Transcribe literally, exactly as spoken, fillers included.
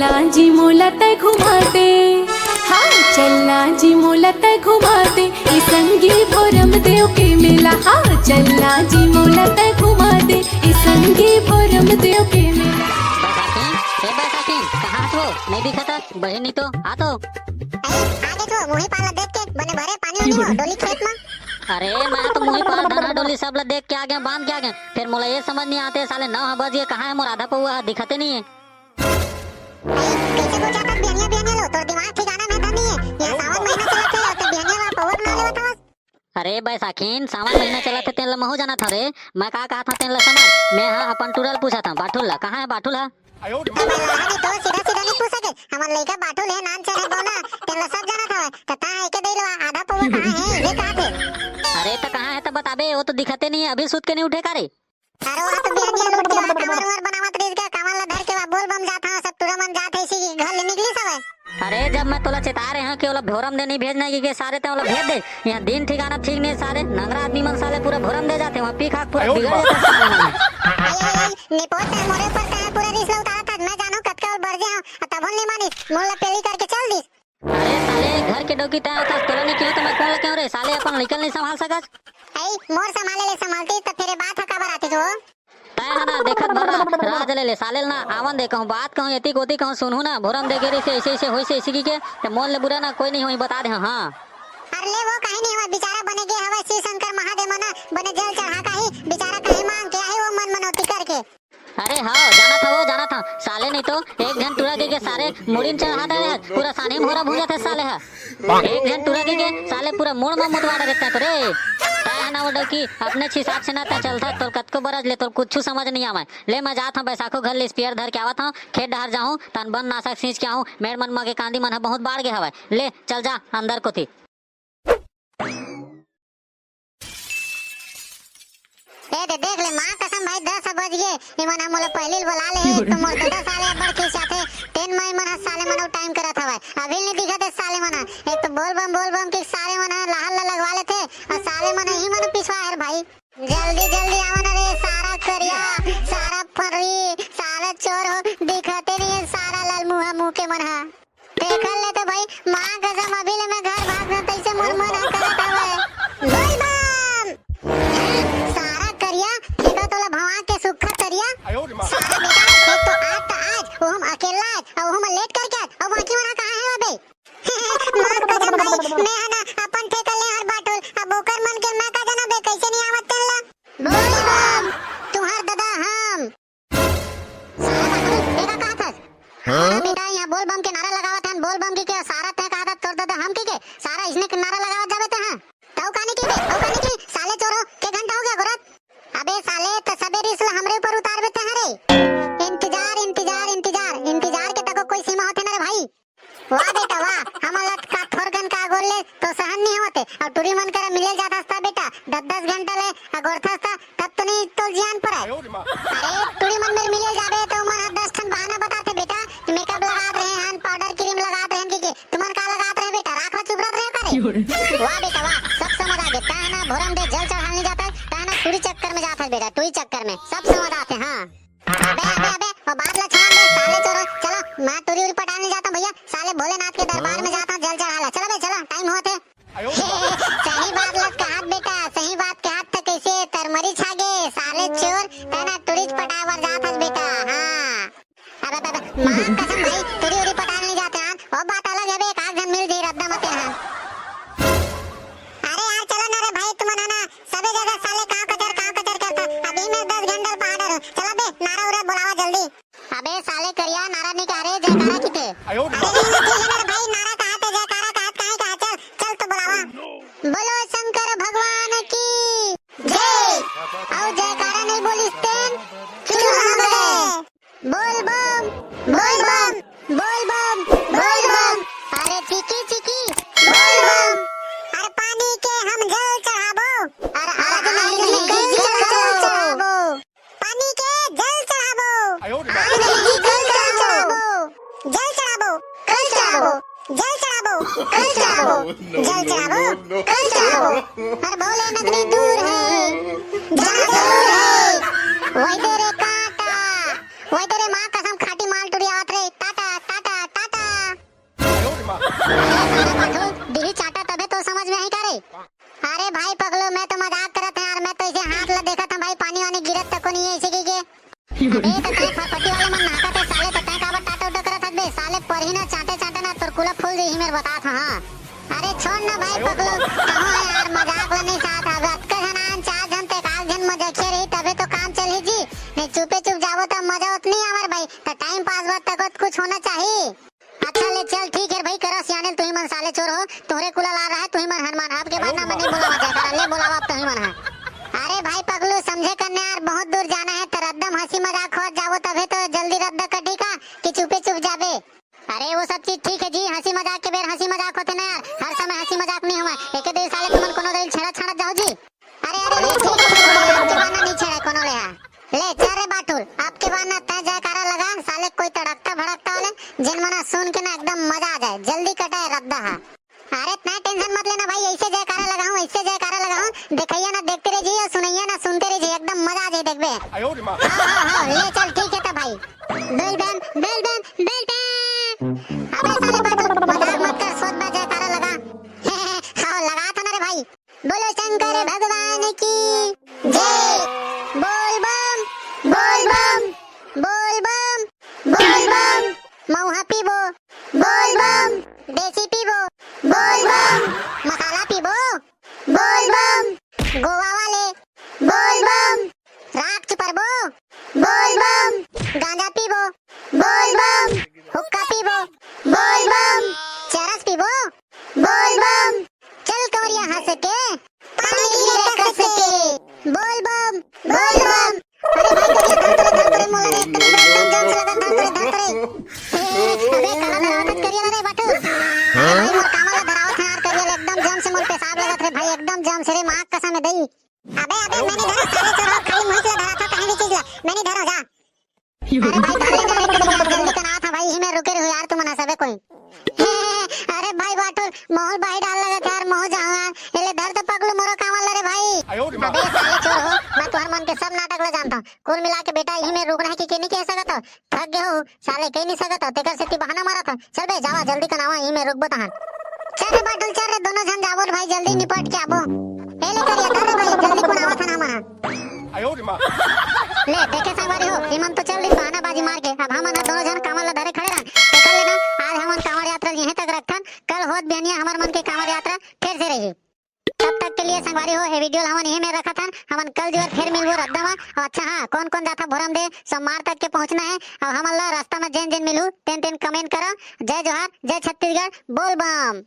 चलना जी मोला तै घुमा दे। हाँ, चलना जी मोला तै घुमा दे। ए संगी भोरम देव के मेला। हाँ, चलना जी मोला तै घुमा दे। ए संगी भोरम देव के मेला। बैसाखी, ए बैसाखी, कहाँ हस वो? नहीं दिखत हस, बहिनी तो, आ तो। अरे, आगे तो मुही पाला देख के बने भरे पानी वानी हो, डोली खेत में। अरे, मैं तो मुही पाला धना डोली सब ला देख के आ गया, बांध के आ गया। फिर मोला ये समझ नहीं आते, साले नौ ह बज गए, कहाँ है मोर आधा पौआ ह, दिखते नहीं है। अरे, कैसे बोल जाता बिहनिया बिहनिया लो, तोर दिमाग ठिकाना में धनी है। ये सावन महीना चलत है, तो बिहनिया ला पौवा बना लेवत हवस। अरे बैसाखीन, सावन महीना चलत है, तेन ला महू जानत हव रे। मैं का कहत हव, तेन ला समझ। मैं हा अपन टूरा ल पूछत हव, बाठुल ला। कहाँ है बाठुल हा? अरे भाई, तो सीधा सीधा नहीं पूछ सके। हमर लइका बाठुल है, नान चढ़े बोना, तेन ला सब जानत हवय। त ता एके दई ला आधा पौवा कहाँ है, ये कहत है। अरे त कहाँ है त बताबे, वो तो दिखते नहीं है, अभी सुत के नहीं उठे का रे? अरे वो तो बिहनिया लूट के कांवर उमर बनावत रहिस गा, कांवर ला धर के वा बोल बम जात हव, सब टूरा मन जात है, इसी के घर ले निकलिस हवय। अरे जब मैं तोला चेता रहे हव कि ओला भोरम दे नहीं भेजना है कि के सारे ते ओला भेज दे। यहाँ दिन ठिकाना ठीक नहीं सारे, नंगरा आदमी मन साले पूरा भोरम दे जाते, वहाँ पी खा के पूरा बिगड़ जाते साले मन। ए, ए, ए, निपोत ते मोरे ऊपर ते पूरा रिस ला उतारत हस, मैं जानव कतका ओल बरजे हव, तभो नहीं मानिस, मोला पेली करके चल दिस। अरे साले, घर के डौकी तैं होथस, तोला नहीं केहूँ त मैं कोन ला केहूँ रे? साले अपन लइकन नहीं संभाल सकस? अई, मोर संभाले ले संभालती त फेर ए बात ह काबर आतिस वो? तैं ह ना देखत भर रह, राज ले ले, साले ल ना आवन दे कहूँ, बात कहूँ, एती कोती कहूँ, सुनहू ना, भोरम दे गे रहिसे, अइसे अइसे होइसे, अइसे की के, त मोन ले बुरा ना कोई नहीं होही, बता दे हव, हाँ। अरे ले वो काहे नहीं होवय, बेचारा बने गे हवय शिव शंकर महादेव मन, बने जल चढ़ा काही, बेचारा काहे मांग के आही वो मन मनौती करके। अरे हव, जानत हव, जानत हव। साले नहीं तो एक झन टूरा के, के सारे मुड़ी म चढ़ा दे, पूरा सानी म होरा भूंजत हे साले ह। एक झन टूरा के, के साले पूरा मुड़ म मुतवा डरे तैं तो रे। तैं ह ना वो डौकी, अपने हिसाब से ना तैं चलथा, तोर कतको बरज ले, तोर कुछु समझ नहीं आवय। ले मैं जात हव बैसाखो घर ले स्पेयर धर के आवत हव, खेत डहर जाहूं, तन बन नासक सींच के आहूं, मेड़ मन म के कांदी मन ह बहुत बाढ़ गे हवय। ले चल जा अंदर कोती। ए दे देख ले, माँ कसम भाई, दस बज गे, इमन ह मोला पहिली ल बुला ले हे, तो मोर ददा साले अब्बड़ खिसियाथे, तेन म इमन ह साले मन अउ टाइम करत हवय, अभी नहीं दिखत हे साले मन ह, एक तो बोल बम बोल बम के साले मन ह लाहर ला लगवा लेथे, अउ साले मन ह इही मन पिसवा हे भाई। जल्दी जल्दी आवा ना रे, सारा करिया, सारा फर्री, सारा चोर हो, दिखते नहीं हे सारा लाल मुहा मुंह के मन ह। देखल ले तो भाई, माँ कसम अभी ले मैं घर भागना तैसे मोर मन ह करत हवय। बोल बम! सारा करिया, देखो तोला भवा के सुखा तरिया। सारा बेटा, एक तो आज त आज, वो हम अकेला आज, अउ वो हम लेट करके आज, अउ बाकी मन ह कहाँ हे अबे? माँ कसम भाई, मैं ह ना अपन ठेका ले हर बाटोल, अब ओकर मन के मैं का जाना बे, कैसे नहीं आवत तेन ला? बोल बम! तुहार ददा हम। सारा बाटोल, तें का कहत हस? हाँ? अरे बेटा, यहाँ बोल बम के नारा लगावत हन, बोल बम की के सारा तें कहत हस, तोर ददा हम की के? सारा इसने के नारा लगावत जाबे तें, हाँ? तौ कानी की बे, तौ कानी की, साले चोरो, के घंटा हो गया गोरत? अबे साले, त सबे रिस ला हमरे ऊपर उतार बे तें, हाँ रे? इंतजार, इंतजार, इंतजार, इंतजार के तको कोई सीमा होथे ना रे भाई। वाह बेटा वाह, हमन ला का थोरकन का अगोर ले तो सहन नहीं होते, अउ टूरी मन करा मिले जात हस त बेटा, दस दस घंटा ले अगोरथस त तब तो नहीं तोल जियान पड़े। अरे टूरी मन मेर मिले जाबे तो मन ह दस ठन बहाना बताथे बेटा, कि मेकअप लगात रहे हन, पाउडर क्रीम लगात रहे हन, कि, कि तुमन का लगात रहे बेटा, राख ला चुबरत रहे का रे? वाह बेटा वाह, सब समझ आ गे। तैं ना भोरम दे जल चढ़ाने जाता है, तैं ना टूरी चक्कर में जाता है बेटा, टूरी चक्कर में, सब समझ आते हैं, हाँ। अबे, अबे, अबे, वो बात ला छोड़ बे, साले चोर, चलो, मैं टूरी उरी पटाने जाता हूँ भैया, साले भोलेनाथ के दरबार में जाता हूँ, जल चढ़ा ला, चलो बे, चलो, टाइम होत हे। सही बात ला कहत बेटा, सही बात कहत त कैसे तरमरी छा गे, साले चोर, तैं ना टूरी पटाए बर जात हस बेटा, हाँ। अबे, अबे, अबे, माँ कसम भाई, टूरी उरी पटाने नहीं जाते हैं, वो बात अलग है बे, एक आध जन मिल जाई रद्दा मते हैं। अरे यार, चलो ना रे भाई, तुमन ह ना, सबे जगह साले काव कचर, काव कचर करता। अभी मैं दस घंटा पहाड़ हूँ। चला बे, नारा उरा बुलावा जल्दी। अबे साले करिया, नारा नहीं कहा रे, जयकारा की थे। अरे नहीं, नहीं, ठीक है ना रे भाई, नारा कहा थे, जयकारा कहा, कहाँ कहा, चल, चल तो बुलावा। बोलो शंकर भगवान की जय। और जयकारा नहीं बोलिस तेन, चुप हो गए। बोल बम, बोल बम, बोल बम, बोल बम। अरे चिकी चिकी, बोल बम। अरे पानी के हम जल चढ़ाबो। अरे आज नहीं, नहीं, कल जल चढ़ाबो। पानी के जल चढ़ाबो। आज नहीं, कल जल चढ़ाबो। जल चढ़ाबो, कल चढ़ाबो। जल चढ़ाबो, कल चढ़ाबो। जल चढ़ाबो, कल चढ़ाबो। अरे भोले नगरी दूर है, जाना जरूर है। वही तेरे कांटा। वही तेरे माँ कसम खाटी माल टुरी आवत रे, टाटा, टाटा। अबे, त तैं फरफटी वाले मन नाहकत हे साले, त तैं काबर टाटा उड्डा करत हस बे? साले परही ना चांटे चांटे ना तोर कुला फूल जही मेर बतात हंव, हाँ। अरे छोड़ ना भाई पगलू, कहूँ है यार, मजाक ला नहीं साथ। अब अतका झन आन, चार झन ते एकाध झन मजाकिया रही तभे तो काम चलही जी, नहीं चुपे चुप जाबो त मजा ओतनी आवर भाई, त टाइम पास बर तको कुछ होना चाही। अच्छा ले चल ठीक है भाई, करा सियाने तुही मन साले चोर हो, तोहरे कुला ला रहा है तुही मन हनुमान, अब के बाद ना मैं नहीं बुलावा जाए करा, ले बुलावा अब तुही मन है। अरे भाई पगलू समझे कन्या यार, बहुत दूर जाना है त रद्दम हंसी मजाक होत जाबो तभे तो जल्दी रद्दा कटी का कि चुपे चुप जाबे। अरे वो सब चीज ठीक है जी, हंसी मजाक के बेर हंसी मजाक होथे ना यार, हर समय हंसी मजाक नहीं होवय। एके दिन साले तुमन कोनो दिन छेड़ा छाड़त जाओ जी। अरे अरे ले ठीक है, अब के बाद ना नहीं छेड़ा कोनो ले हा। ले चल रे बाटुल, अब के बाद ना तैं जयकारा लगा, साले कोई तड़कता भड़कता वाले जिन मना सुन के ना एकदम मजा आ जाए, जल्दी कटाए रद्दा हा। अरे तैं टेंशन मत लेना भाई, ऐसे जयकारा लगाऊं, ऐसे जयकारा लगाऊं, देखैया ना देखते रह जी और सुनैया ना सुनते रह जी, एकदम मजा आ जाए देखबे। हाँ हाँ हाँ, ले चल ठीक है त भाई। बेल बम बेल बम बेल बम। अबे साले बाटुल, मजाक मत कर, सोच बा जयकारा लगा। हाँ लगा था ना रे भाई। बोलो शंकर भगवान की जय। बोल बम बोल बम बोल बम बोल बम। मऊहा पीबो बोल बम। देसी पीबो बोल बम। मसाला पीबो बोल बम। गोवा वाले बोल बम। राख चुपरबो बोल बम। गांजा पीबो बोल बम। हुक्का पीबो बोल बम। चरस पीबो बोल बम। चल कंवरिया हंस के पानी गिरे कस के। बोल बम बोल बम। अरे भाई करिया धर तोरे, धर तोरे मोला रे, एकदम एकदम जाम से लगा धर तोरे, धर तोरे। ए, अबे काला धरावत करिया रे बाटू। हाँ? भाई मोर कांवर ला धरावत है यार करिया, एकदम जाम से मोर पेशाब लगत रे भाई, एकदम जाम से रे, माँ कसम है दई। अबे अबे मैं नहीं धरा साले चोर, खाली मुंह से धरा था कहीं भी चीज ला, मैं नहीं धरा जा। अरे भाई धर ले ना रे करिया, जल्दी कना था भाई, इही में रुके रहो यार तुमन सबे कोई। अरे भाई बाटुल, महूं बाही डार लगत यार, महूं जाहूं यार। एले धर तो पगलू मोरो कांवर ला रे भाई। अबे साले चोर हो, मैं तुहर मन के सब नाटक ला जानता हूँ। कुल मिला के बेटा इही में रुकना है कि, कि नहीं कह सकत हो? थक गए हो साले, कह नहीं सकत हो, तेकर सेती बहाना मारत हो। चल बे जावा जल्दी कनावा, इही में रुकबो तहां। चल रे बाटुल चल रे, दोनों झन जाबो रे भाई, जल्दी निपट के आबो। एले करिया धर रे भाई, जल्दी कुनावा था ना मना। ले देखे संगवारी हो, इमन तो चल दिस बहानाबाजी मार के। अब हमन ह दोनों झन कांवर ला धरे खड़े रहन। तेकर ले ना आज हमन कांवर यात्रा यहीं तक रखथन। कल होत बिहनिया हमर मन के कांवर यात्रा फिर से रही। तब तक के लिए संगवारी हो, ये वीडियो ला हमन यहीं में रखत हन। हमन कल जुवर फिर मिलबो रद्दा मा। और अच्छा हाँ, कौन कौन जाथा भोरमदेव, सोमवार तक के पहुंचना है। अब हमन ला रास्ता में जेन जेन मिलू तेन तेन कमेंट करा। जय जोहार, जय छत्तीसगढ़, बोल बम।